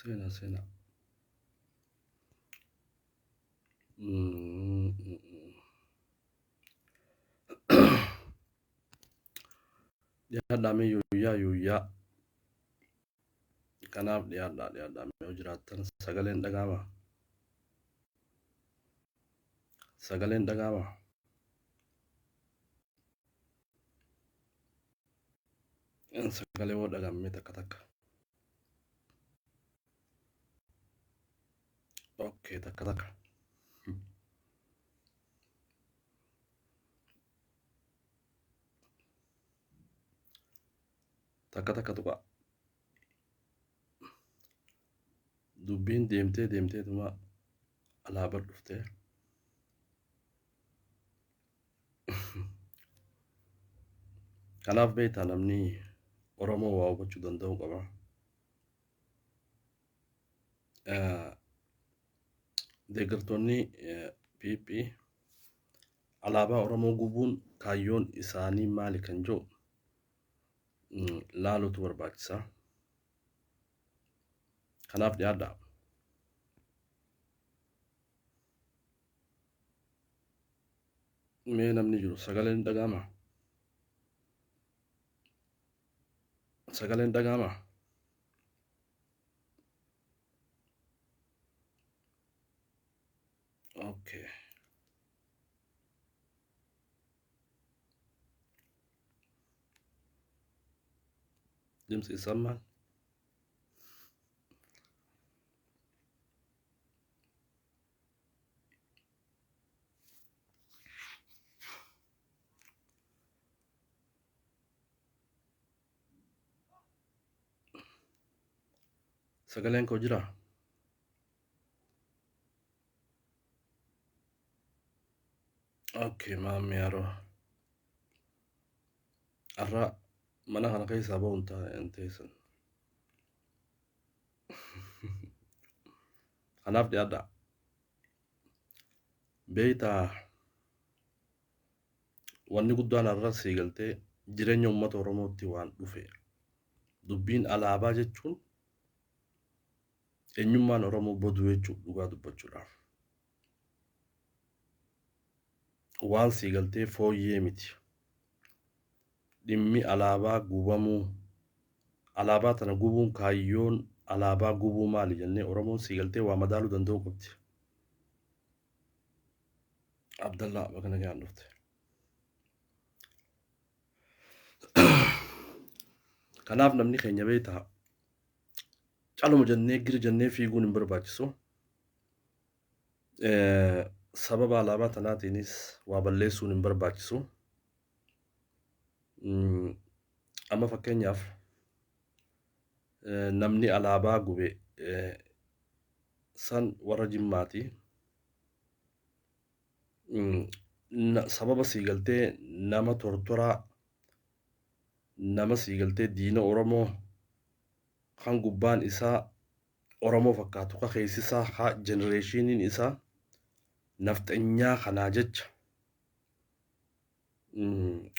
Seenaa seenaa. Dhiyaadhaa mee yooyyaa yooyyaa. Kanaaf dhiyaadhaa dhiyaadhaa mee yoo jiraattan sagaleen dhaga'ama. Sagaleen dhaga'ama. Sagalee woo dhaga'ame takka takka. Okay, takka takka. Takka takka tuqaa. Dubbiin deemtee deemteetuma alaabaa dhuftee. Kanaaf beektaa namni Oromoo waa hubachuu danda'uu qaba. Deeggartoonni PP alaabaa Oromoo gubuun kaayyoon isaanii maali kan jedhu laaluutu barbaachisa. Kanaaf dhiyaadhaa. Mee namni jiru sagaleen dhaga'ama? Sagaleen dhaga'ama? Okay. ድምፅ ይሰማል? Sagaleen koo jiraa? Okay, maammi yeroo har'a mana kana keessaa ba'uun hin teessan. Kanaaf dhiyaadhaa. Beektaa wanni guddaan har'a sii galtee jireenya uummata Oromootti waan dhufe. Dubbiin alaabaa jechuun eenyummaan Oromoo baduu jechuu dhugaa dubbachuudhaaf. Waan sii galtee fooyyee miti. Dhimmi alaabaa gubamuu alaabaa tana gubuun kaayyoon alaabaa gubuu maali jennee Oromoon sii galtee waa madaaluu danda'uu qabdi. Abdallaa bakka nagaan dhufte. Kanaaf namni keenya beektaa caluma jennee gira jennee fiiguun hin barbaachisu. Sababa alaabaa tanaatiinis waa balleessuun hin barbaachisu. Amma fakkeenyaaf namni alaabaa gube san warra Jimmaati. Sababa sii galtee nama tortoraa nama sii galtee diina Oromoo kan gubbaan isaa Oromoo fakkaatu ka keessi isaa ka jenereeshiniin isaa nafxanyaa kanaa jecha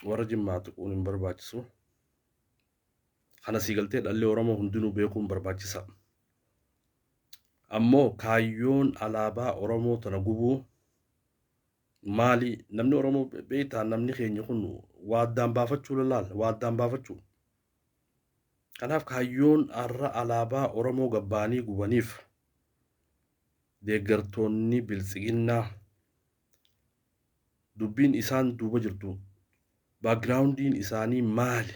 warra Jimmaa tuquun hin barbaachisu. Kana sii galtee dhalli Oromoo hundinuu beekuun barbaachisa. Ammoo kaayyoon alaabaa Oromoo tana gubuu maali? Namni Oromoo beektaa namni keenya kun waa addaan baafachuu lalaal waa addaan baafachuu. Kanaaf kaayyoon har'a alaabaa Oromoo gabbaanii gubaniif deeggartoonni biltsiginnaa dubbiin isaan duuba jirtu baakgiraawundiin isaanii maali?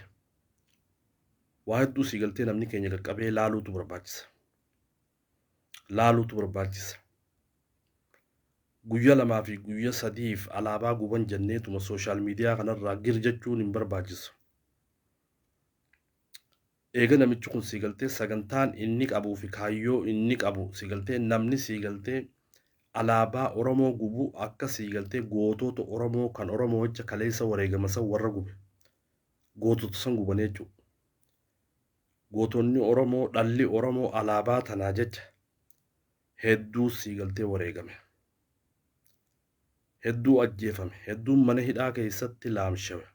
Waa hedduu sii galtee namni keenya qaqqabee laaluutu barbaachisa. Laaluutu barbaachisa. Guyya lamaa fi guyya sadiif alaabaa guban jenneetuma sooshaal miidiyaa kanarraa gir jechuun hin barbaachisu. Eega namichi kun sii galtee sagantaan inni qabuu fi kaayyoo inni qabu sii galtee namni sii galtee alaabaa Oromoo gubu akka sii galtee gootoota Oromoo kan Oromoo jecha kaleessa wareegama san warra gube gootota san guban jechuudha. Gootonni Oromoo dhalli Oromoo alaabaa tanaa jecha hedduu sii galtee wareegame. Hedduu ajjeefame. Hedduun mana hidhaa keessatti laamshawe.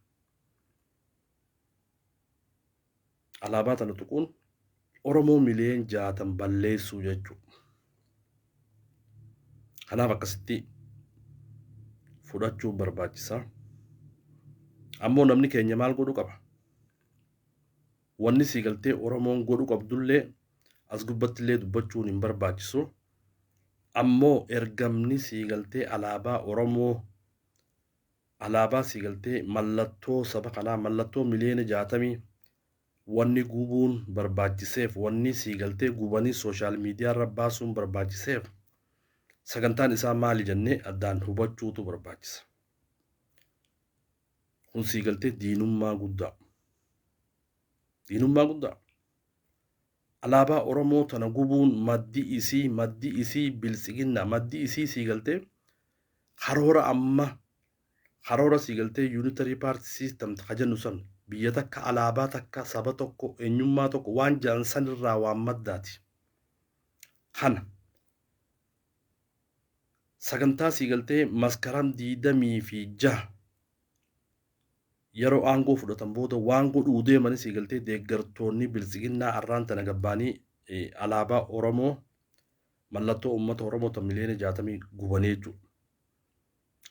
Alaabaa tana tuquun Oromoo miliyoon 60 balleessuu jechuudha. Kanaaf akkasitti fudhachuun barbaachisaa. Ammoo namni keenya maal godhuu qaba? Wanni sii galtee Oromoon godhuu qabdullee as gubbattillee dubbachuun hin barbaachisu. Ammoo ergamni sii galtee alaabaa Oromoo, alaabaa sii galtee mallattoo saba kanaa, mallattoo miliyoona 60 wanni gubuun barbaachiseef, wanni sii galtee gubanii social media irra baasuun barbaachiseef sagantaan isaa maali jennee addaan hubachuutu barbaachisa. Kun sii galtee diinummaa guddaa. Diinummaa guddaa. Alaabaa Oromoo tana gubuun maddi isii biltsiginna, maddi isii sii galtee karoora amma karoora sii galtee unitary party system ka jennu san, biyya takka, alaabaa takka, saba tokko, eenyummaa tokko waan jedhan sanirraa waan maddaati. Kana sagantaa sii galtee Maskaram 26 yeroo aangoo fudhatan booda waan godhuu deemanii sii galtee deeggartoonni biltsiginnaa arraan tana gabbaanii alaabaa Oromoo, mallattoo uummata Oromoo tan miliyoona 60 gubanii jechuudha.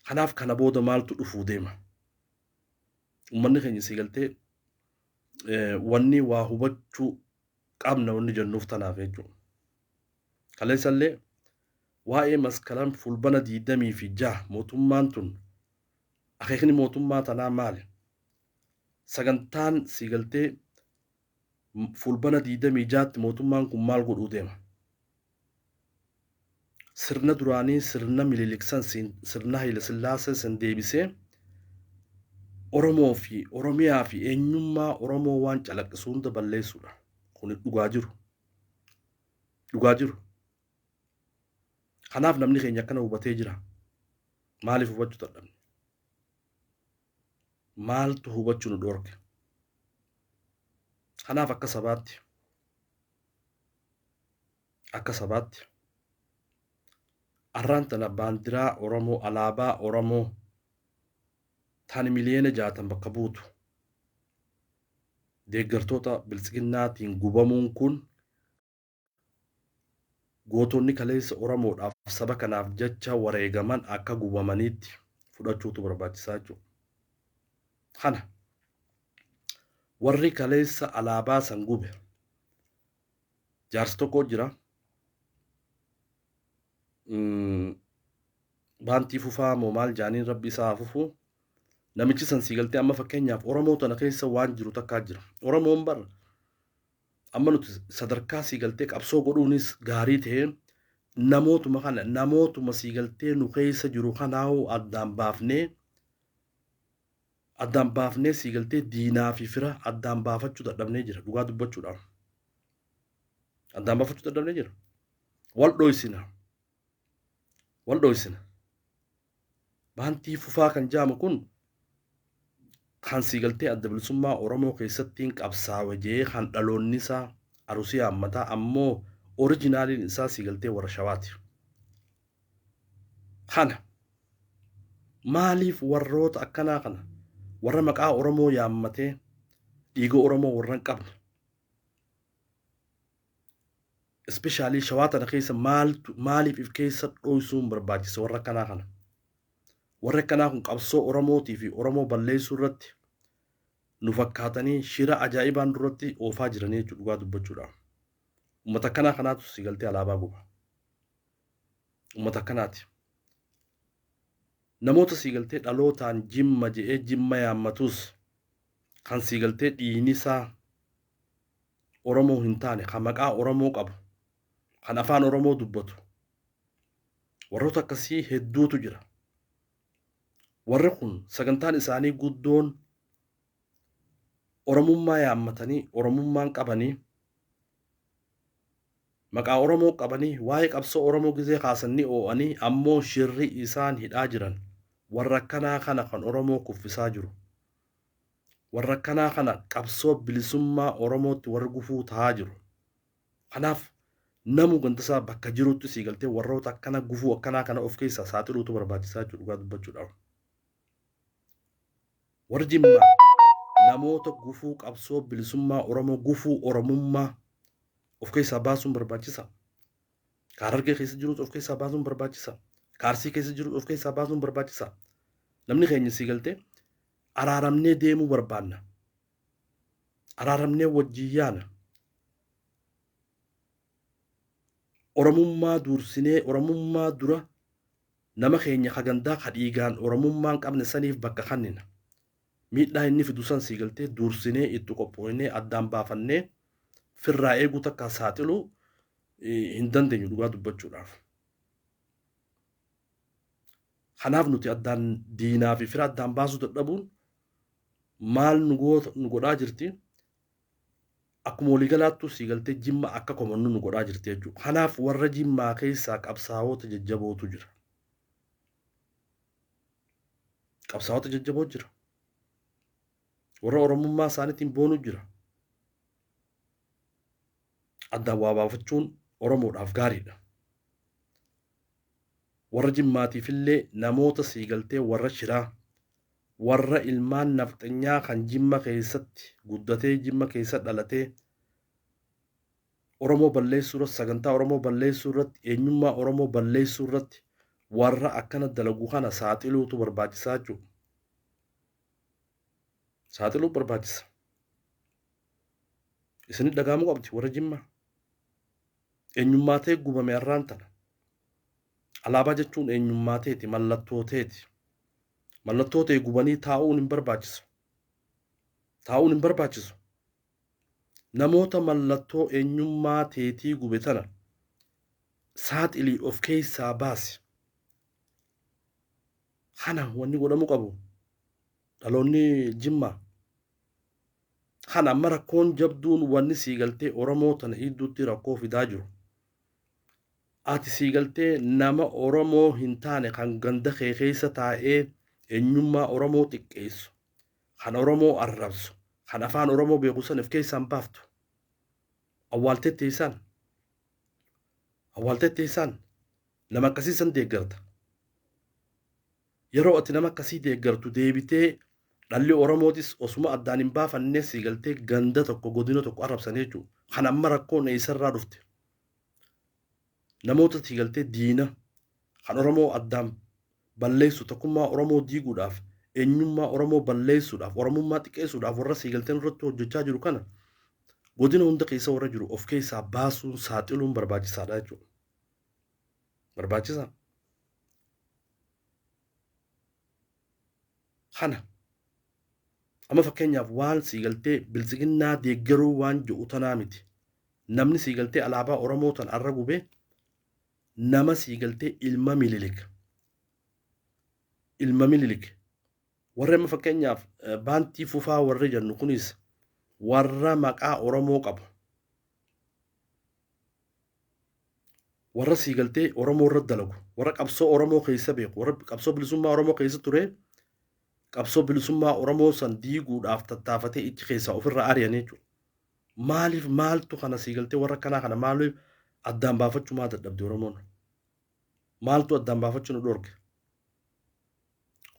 Kanaaf kana booda maaltu dhufuu deema? Uummanni keenya sii galtee wanni waa hubachuu qabna wanni jennuuf tanaaf jechuudha. Kaleessallee waa'ee Maskaram Fulbana 26 mootummaan tun, akeekni mootummaa tanaa maali? Sagantaan sii galtee Fulbana 26tti mootummaan kun maal godhuu deema? Sirna duraanii, sirna Minilik san, sirna Haayile Sillaasee san deebisee Oromoo fi Oromiyaa fi eenyummaa Oromoo waan calaqqisu hunda balleessuudha. Kun dhugaa jiru. Dhugaa jiru. Kanaaf namni keenya akkana hubatee jira. Maaliif hubachuu dadhabne? Maaltu hubachuu nu dhorke? Kanaaf akka sabaatti arraan tana baandiraa Oromoo, alaabaa Oromoo tan miliyoona 60 bakka buutu deeggartoota biltsiginnaatiin gubamuun kun gootonni kaleessa Oromoodhaaf, saba kanaaf jecha wareegaman akka gubamaniitti fudhachuutu barbaachisaa jechuudha. Kana warri kaleessa alaabaa san gube, jaarsi tokko jira. Baantii Fufaa moo maal jaaniin, rabbi isaa haa fufu. Namichi san sii galtee amma fakkeenyaaf Oromoo tana keessa waan jiru takkaa jira. Oromoon bar amma nuti sadarkaa sii galtee qabsoo godhuunis gaarii ta'ee, namootuma kana, namootuma sii galtee nu keessa jiru kanaa'uu addaan baafnee sii galtee diinaa fi fira addaan baafachuu dadhabnee jira, dhugaa dubbachuudhaan. Addaan baafachuu dadhabnee jira. Wal dhoysina. Wal dhoysina. Baantii Fufaa kan jaamu kun kan sii galtee Adda Bilisummaa Oromoo keessattiin qabsaawe jee, kan dhaloonni isaa Arusii haammataa, ammoo originaliin isaa sii galtee warra Shawaati. Kana maaliif warroota akkanaa kana, warra maqaa Oromoo yaammatee dhiiga Oromoo warra hin qabne, especially Shawaa tana keessa maaltu maaliif if keessa dhoysuun barbaachisa warra akkanaa kana? Warri akkanaa kun qabsoo Oromootii fi Oromoo balleessuu irratti nu fakkaatanii shira ajaa'ibaan duratti oofaa jiranii jechuudha, dhugaa dubbachuudhaaf. Uummata akkanaa kanaatu si galtee alaabaa guba. Uummata akkanaati. Namoota sii galtee dhalootaan Jimma je'ee Jimma yaammatus, kan sii galtee dhiigni isaa Oromoo hin taane, kan maqaa Oromoo qabu, kan afaan Oromoo dubbatu, warroota akkasii hedduutu jira. Warri kun sagantaan isaanii guddoon Oromummaa yaammatanii Oromummaan qabanii, maqaa Oromoo qabanii, waa'ee qabsoo Oromoo gizee kaasanii oo'anii, ammoo shirri isaan hidhaa jiran warra akkanaa kana kan Oromoo kuffisaa jiru. Warra akkanaa kana qabsoo bilisummaa Oromootti warri gufuu ta'aa jiru. Kanaaf namu gandasaa bakka jirutti sii galtee warroota akkana gufuu akkanaa kana of keessaa saaxiluutu barbaachisaa jechuudha, dhugaa dubbachuudhaaf. Warri Jimmaa namoota gufuu qabsoo bilisummaa Oromoo, gufuu Oromummaa of keessaa baasuun barbaachisa. Ka Harargee keessa jirus of keessaa baasuun barbaachisa. Ka Arsii keessa jirus of keessaa baasuun barbaachisa. Namni keenya sii galtee araaramnee deemuu barbaanna. Araaramnee wajjin yaana. Oromummaa duursinee Oromummaa dura nama keenya ka gandaa ka dhiigaan Oromummaa hin qabne saniif bakka kannina. Miidhaa inni fidu san sii galtee duursinee itti qophooynee addaan baafannee firraa eeguu takkaa saaxiluu hin dandeenyu dhugaa dubbachuudhaaf. Kanaaf nuti addaan diinaa fi fira addaan baasuu dadhabuun maal nu godhaa jirti? Akkuma waliigalaattuu sii galtee Jimma akka komannu nu godhaa jirti jechuudha. Kanaaf warra Jimmaa keessaa qabsaa'ota jajjabootu jira. Qabsaa'ota jajjaboo jira. Warra Oromummaa isaaniitiin boonu jira. Addaan waa baafachuun Oromoodhaaf gaariidha. Warra Jimmaatiifillee namoota sii galtee warra shiraa, warra ilmaan nafxanyaa kan Jimma keessatti guddatee Jimma keessa dhalatee Oromoo balleessuu irratti, sagantaa Oromoo balleessuu irratti, eenyummaa Oromoo balleessuu irratti warra akkana dalagu kana saaxiluutu barbaachisaa jechuudha. Saaxiluu barbaachisa. Isinit dhaga'amuu qabdi warra Jimmaa. Eenyummaa ta'e gubame har'aan tana. Alaabaa jechuun eenyummaa ta'eeti, mallattoo ta'eeti. Mallattoo ta'e gubanii taa'uun hin barbaachisu. Taa'uun hin barbaachisu. Namoota mallattoo eenyummaa teetii gube tana saaxilii of keessaa baasi. Kana wanni godhamuu qabu dhaloonni Jimmaa. Kana amma rakkoon jabduun wanni sii galtee Oromoo tana hidduutti rakkoo fidaa jiru. Ati sii galtee nama Oromoo hin taane kan ganda kee keessa taa'ee eenyummaa Oromoo xiqqeessu, kan Oromoo arrabsu, kan afaan Oromoo beeku san of keessaan baaftu. Awwaaltee teessaan. Awwaaltee teessaan. Nama akkasii san deeggarta. Yeroo ati nama akkasii deeggartu deebitee dhalli Oromootis osuma addaan hin baafannee sii galtee ganda tokko godina tokko arrabsan jechuudha. Kan amma rakkoon eessarraa dhufte. Namoota sii galtee diina kan Oromoo addaan balleessu, tokkummaa Oromoo diiguudhaaf, eenyummaa Oromoo balleessuudhaaf, Oromummaa xiqqeessuudhaaf warra sii galteen irratti hojjechaa jiru kana godina hunda keessa warra jiru of keessaa baasuun saaxiluun barbaachisaadha jechuudha. Barbaachisaa. Kana amma fakkeenyaaf waan sii galtee biltsiginnaa deeggaruu waan jedhu tanaa miti. Namni sii galtee alaabaa Oromoo tan arra gube nama sii galtee ilma Mililik. Ilma Mililik. Warri amma fakkeenyaaf baantii fufaa warri jennu kunis warra maqaa Oromoo qabu. Warra sii galtee Oromoo irra dalagu, warra qabsoo Oromoo keessa beeku, warra qabsoo bilisummaa Oromoo keessa ture, qabsoo bilisummaa Oromoo san diiguudhaaf tattaafatee ichi keessaa ofirra ari'an jechuudha. Maaliif maaltu kana sii galtee warra kanaa kana maaliif addaan baafachuu maa dadhabde Oromoon? Maaltu addaan baafachuu nu dhorke?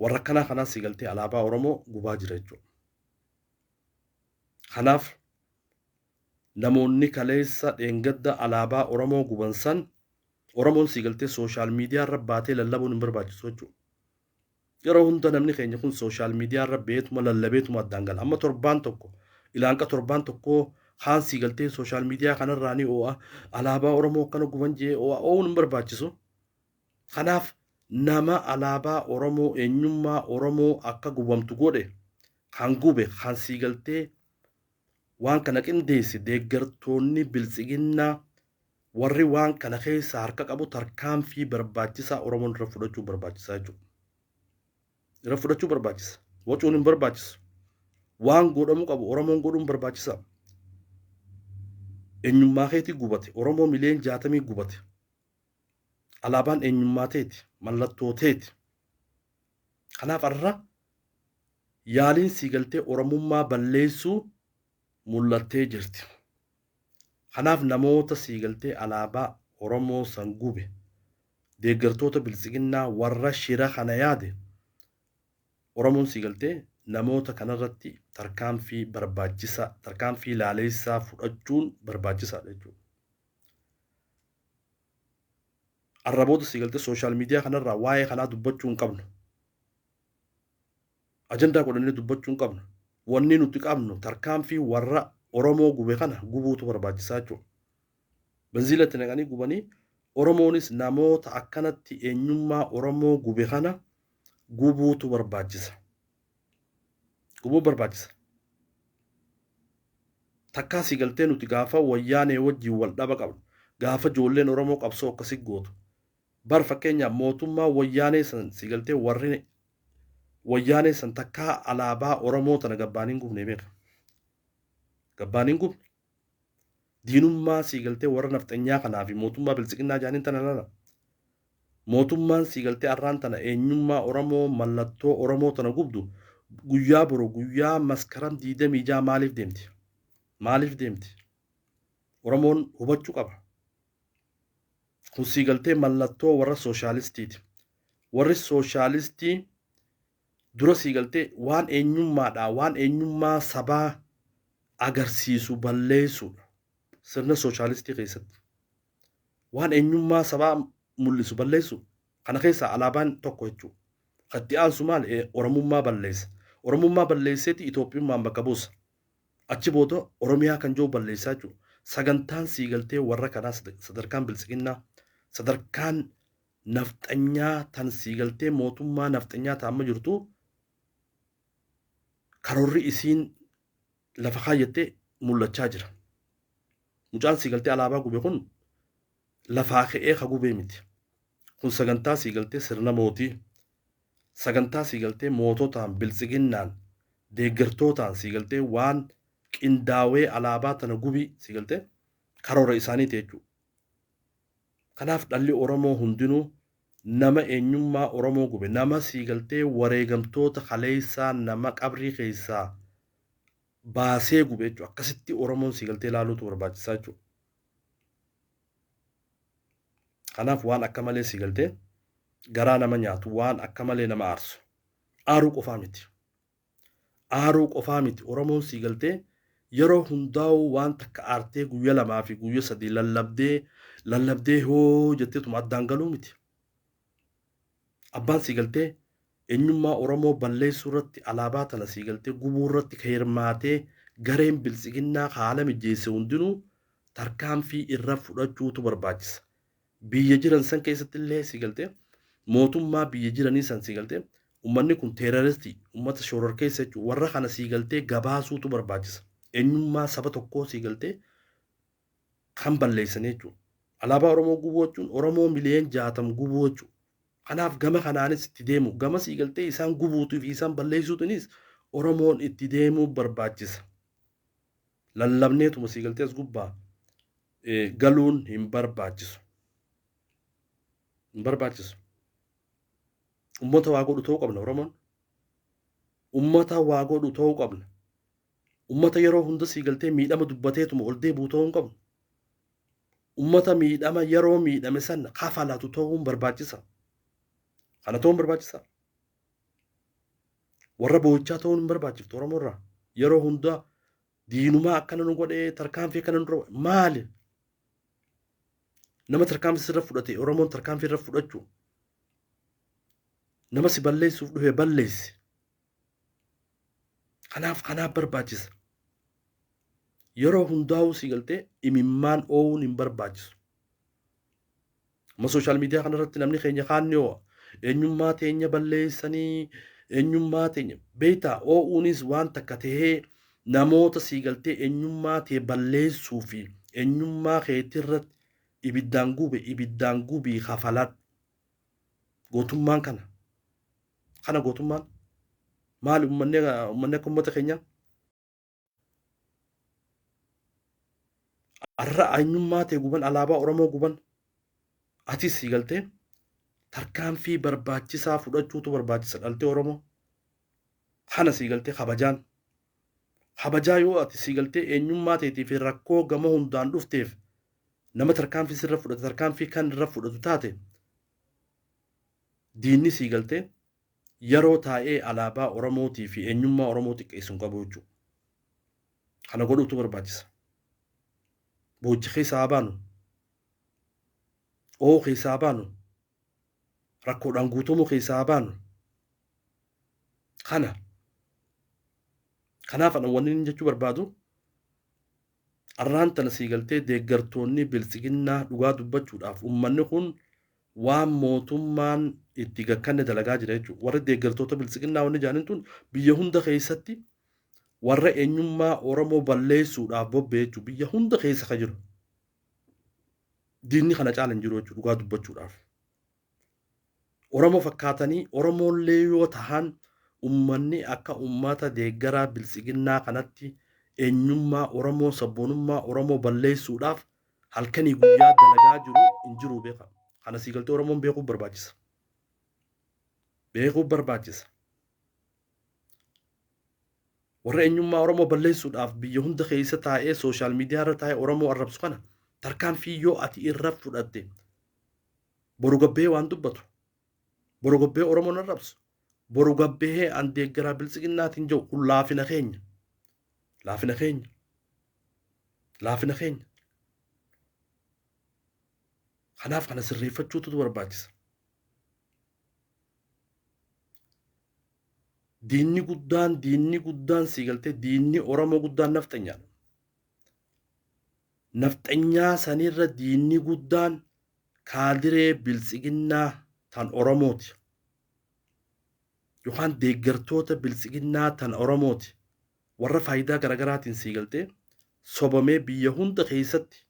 Warra akkanaa kanaa sii galtee alaabaa Oromoo gubaa jira jechuudha. Kanaaf namoonni kaleessa dheengadda alaabaa Oromoo guban san Oromoon sii galtee sooshaal miidiyaa irra baatee lallabuun hin barbaachisu jechuudha. Yeroo hunda namni keenya kun sooshaal miidiyaa irra beetuma lallabeetuma addaan gala. Amma torbaan tokko ilaanqa torbaan tokkoo kaan sii galtee sooshaal miidiyaa kanarraa ni oo'a. Alaabaa Oromoo akkana guban jee oo'a. Oo'uun hin barbaachisu. Kanaaf nama alaabaa Oromoo eenyummaa Oromoo akka gubamtu godhe kan gube kan sii galtee waan kana qindeesse deeggartoonni biltsiginnaa warri waan kana keessaa harka qabu tarkaanfii barbaachisaa Oromoon irra fudhachuu barbaachisaa jechuudha. Irra fudhachuu barbaachisa. Wacuun hin barbaachisu. Waan godhamuu qabu Oromoon godhuun barbaachisaa. Eenyummaa keetii gubate. Oromoo miliyoon 60 gubate. Alaabaan eenyummaa teeti. Mallattoo teeti. Kanaaf har'a yaaliin sii galtee Oromummaa balleessuu mul'attee jirti. Kanaaf namoota sii galtee alaabaa Oromoo san gube deeggartoota biltsiginnaa warra shira kana yaade Oromoon sii galtee namoota kanarratti tarkaanfii barbaachisaa, tarkaanfii laaleessaa fudhachuun barbaachisaadha jechuudha. Arraboota si galtee social media kanarraa waa'ee kanaa dubbachuu hin qabnu. Ajandaa godhannee dubbachuu hin qabnu. Wanni nuti qabnu tarkaanfii warra Oromoo gube kana gubuutu barbaachisaa jechuudha. Benziila itti naqanii gubanii Oromoonis namoota akkanatti eenyummaa Oromoo gube kana gubuutu barbaachisa. Gubuu barbaachisa. Takkaa si galtee nuti gaafa wayyaanee wajjin wal dhaba qabnu, gaafa ijoolleen Oromoo qabsoo akkasii gootu. Bar fakkeenyaaf mootummaa wayyaanee san si galtee warri wayyaanee san takkaa alaabaa Oromoo tana gabbaaniin gubne beeka. Gabbaaniin gubne. Diinummaa sii galtee warra nafxanyaa kanaa fi mootummaa biltsiqinnaa jaaniin tana lala. Mootummaan sii galtee arraan tana eenyummaa Oromoo mallattoo Oromoo tana gubdu guyyaa boru guyyaa maskaram 26 maaliif deemti? Maaliif deemti? Oromoon hubachuu qaba. Kun sii galtee mallattoo warra sooshaalistiiti. Warri sooshaalistii dura sii galtee waan eenyummaadhaa waan eenyummaa sabaa agarsiisu balleessuudha. Sirna sooshaalistii keessatti. Waan eenyummaa sabaa mul'isu balleessu kana keessaa alaabaan tokko jechuudha. Kan itti aansu maal? Oromummaa balleessa. Oromummaa balleesseeti Itoophiyummaan bakka buusa. Achi booda Oromiyaa kan jiru balleessaa jechuudha. Sagantaan sii galtee warra kanaa sadarkaan biltsiginnaa sadarkaan nafxanyaa tan sii galtee mootummaa nafxanyaa ta'an amma jirtu karoorri isiin lafa kaayyattee mul'achaa jira. Mucaan sii galtee alaabaa gube kun lafaa ka'ee ka gubee miti. Kun sagantaa sii galtee sirna mootii, sagantaa sii galtee moototaan biltsiginnaan deeggartootaan sii galtee waan qindaawee alaabaa tana gubii sii galtee karoora isaaniiti jechuudha. Kanaaf dhalli Oromoo hundinuu nama eenyummaa Oromoo gube, nama sii galtee wareegamtoota kaleessaa nama qabrii keessaa baasee gube jechuudha. Akkasitti Oromoon sii galtee ilaaluutu barbaachisaa jechuudha. Kanaaf waan akka malee sii galtee garaa nama nyaatu, waan akka malee nama aarsu. Aaruu qofaa miti. Aaruu qofaa miti. Oromoon sii galtee yeroo hundaa'uu waan takka aartee guyya 2 fi guyya 3 lallabdee lallabdee hoo jetteetuma addaan galuu miti. Abbaan sii galtee eenyummaa Oromoo balleessuu irratti alaabaa tana sii galtee gubuu irratti ka hirmaatee gareen biltsiginnaa haala mijeesse hundinuu tarkaanfii irra fudhachuutu barbaachisa. Biyya jiran san keessatti illee sii galtee mootummaa biyya jiranii san sii galtee uummanni kun teeraristii uummata shororkeessa jechuudha. Warra kana sii galtee gabaasuutu barbaachisa. Eenyummaa saba tokkoo sii galtee kan balleessan jechuudha. Alaabaa Oromoo gubuu jechuun Oromoo miliyoon 60 gubuu jechuudha. Kanaaf gama kanaanis itti deemu gama sii galtee isaan gubuutuu fi isaan balleessuutiinis Oromoon itti deemuu barbaachisa. Lallabneetuma sii galtee as gubbaa galuun hin barbaachisu. Hin barbaachisu. Uummata waa godhu ta'uu qabna Oromoon. Uummata waa godhu ta'uu qabna. Uummata yeroo hunda sii galtee miidhama dubbateetuma ol deebi'u ta'uu hin qabnu. Uummata miidhama yeroo miidhame san kafalatu ta'uun barbaachisa. Kana ta'uun barbaachisa. Warra boo'ichaa ta'uun hin barbaachiftu Oromoo irraa. Yeroo hunda diinumaa akkana nu godhee tarkaanfii akkana nurra maali? Nama tarkaanfii sirra fudhate Oromoon tarkaanfii irra fudhachuu. Nama si balleessuuf dhufe balleessi. Kanaaf kanaaf barbaachisa. Yeroo hundaa'uu si galtee imimmaan oo'uun hin barbaachisu. Amma social media kanarratti namni keenya kaan ni oo'a. Eenyummaa teenya balleessanii eenyummaa teenya beektaa oo'uunis waan takka tahee namoota sii galtee eenyummaa tee balleessuu fi eenyummaa keetirratti ibiddaan gube ibiddaan gubii kafaladhu. Gootummaan kana. Kana gootummaan maali uummanni uummanni akka uummata keenyaa? Arra eenyummaa tee guban alaabaa Oromoo guban atis sii galtee tarkaanfii barbaachisaa fudhachuutu barbaachisa dhaltee Oromoo. Kana sii galtee kabajaan. Kabajaa yoo ati sii galtee eenyummaa teetii fi rakkoo gama hundaan dhufteef nama tarkaanfii sirra fudhate tarkaanfii kan irra fudhatu taate diinni sii galtee yeroo taa'ee alaabaa Oromootii fi eenyummaa Oromoo xiqqeessu hin qabu jechuudha. Kana godhuutu barbaachisa. Boochi keessaa haa baanu. Oo'uu keessaa haa baanu. Rakkoodhaan guutamuu keessaa haa baanu. Kana. Kanaaf ana wanni inni jechuu barbaadu arraan tana sii galtee deeggartoonni biltsiginnaa dhugaa dubbachuudhaaf uummanni kun waan mootummaan itti gakkanne dalagaa jira jechuudha. Warri deeggartoota biltsiginnaa wanni jedhaniin tun biyya hunda keessatti warra eenyummaa Oromoo balleessuudhaaf bobba'e jechuudha. Biyya hunda keessa ka jiru. Diinni kana caala hin jiru jechuudha dhugaa dubbachuudhaaf. Oromoo fakkaatanii Oromoollee yoo tahan ummanni akka ummata deeggaraa biltsiginnaa kanatti eenyummaa Oromoo sabboonummaa Oromoo balleessuudhaaf halkanii guyyaa dalagaa jiru hin jiru beeka. Kana sii galtee Oromoon beekuuf barbaachisa. Beekuuf barbaachisa. Warra eenyummaa Oromoo balleessuudhaaf biyya hunda keessa taa'ee social media irra taa'ee Oromoo arrabsu kana tarkaanfii yoo ati irra fudhatte boru gabbee waan dubbatu. Boru gabbee Oromoon arrabsu. Boru gabbee an deeggaraa biltsiginnaatiin jiru kun laafina keenya. Laafina keenya. Laafina keenya. Kanaaf kana sirreeffachuutu barbaachisa. Diinni guddaan diinni guddaan sii galtee diinni Oromoo guddaan nafxanyaadha. Nafxanyaa sanirra diinni guddaan kaadiree biltsiginnaa tan Oromooti. Yookaan deeggartoota biltsiginnaa tan Oromooti. Warra faayidaa garaagaraatiin sii galtee sobamee biyya hunda keessatti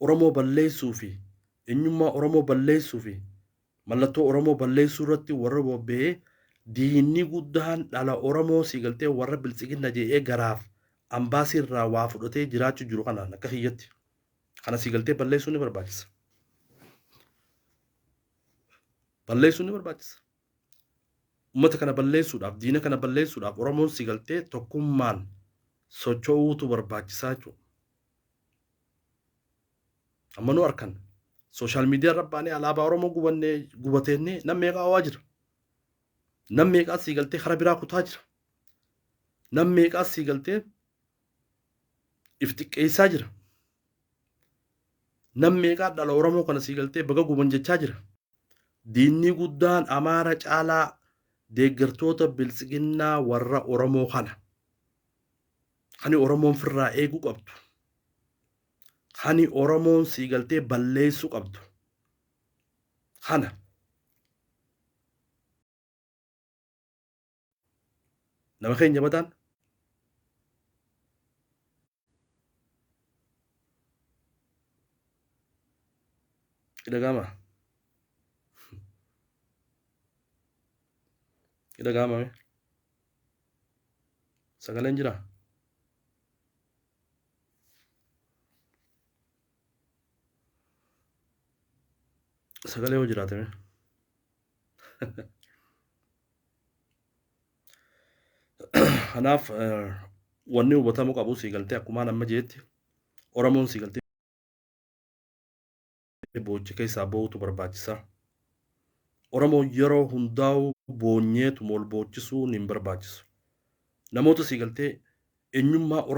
Oromoo balleessuu fi eenyummaa Oromoo balleessuu fi mallattoo Oromoo balleessuu irratti warra bobba'ee diinni guddaan dhala Oromoo sii galtee warra biltsiginna jedhee garaaf ambaasii irraa waa fudhatee jiraachuu jiru kanaan akka kiyyatti. Kana sii galtee balleessuu ni barbaachisa. Balleessuu ni barbaachisa. Uummata kana balleessuudhaaf, diina kana balleessuudhaaf Oromoon sii galtee tokkummaan socho'uutu barbaachisaa jechuudha. Amma nu arkan social media irra baanee alaabaa Oromoo gubannee gubateennee nam meeqaa ho'aa jira. Nam meeqaa sii galtee kara biraa kutaa jira. Nam meeqaa sii galtee if xiqqeessaa jira. Nam meeqaa dhala Oromoo kana sii galtee baga guban jechaa jira. Diinni guddaan Amaara caalaa deeggartoota biltsiginnaa warra Oromoo kana. Kani Oromoon firraa eeguu qabdu. Kani Oromoon sii galtee balleessuu qabdu. Kana. Nama keenya badaan dhaga'ama. Dhaga'ama. Sagaleen jira. Sagalee yoo jiraate mee. Kanaaf wanni hubatamuu qabu sii galtee akkumaan amma jeetti Oromoon sii galtee boocha keessaa ba'uutu barbaachisa. Oromoon yeroo hundaa'u boonyeetu wal boochisuun hin barbaachisu. Namoota sii galtee eenyummaa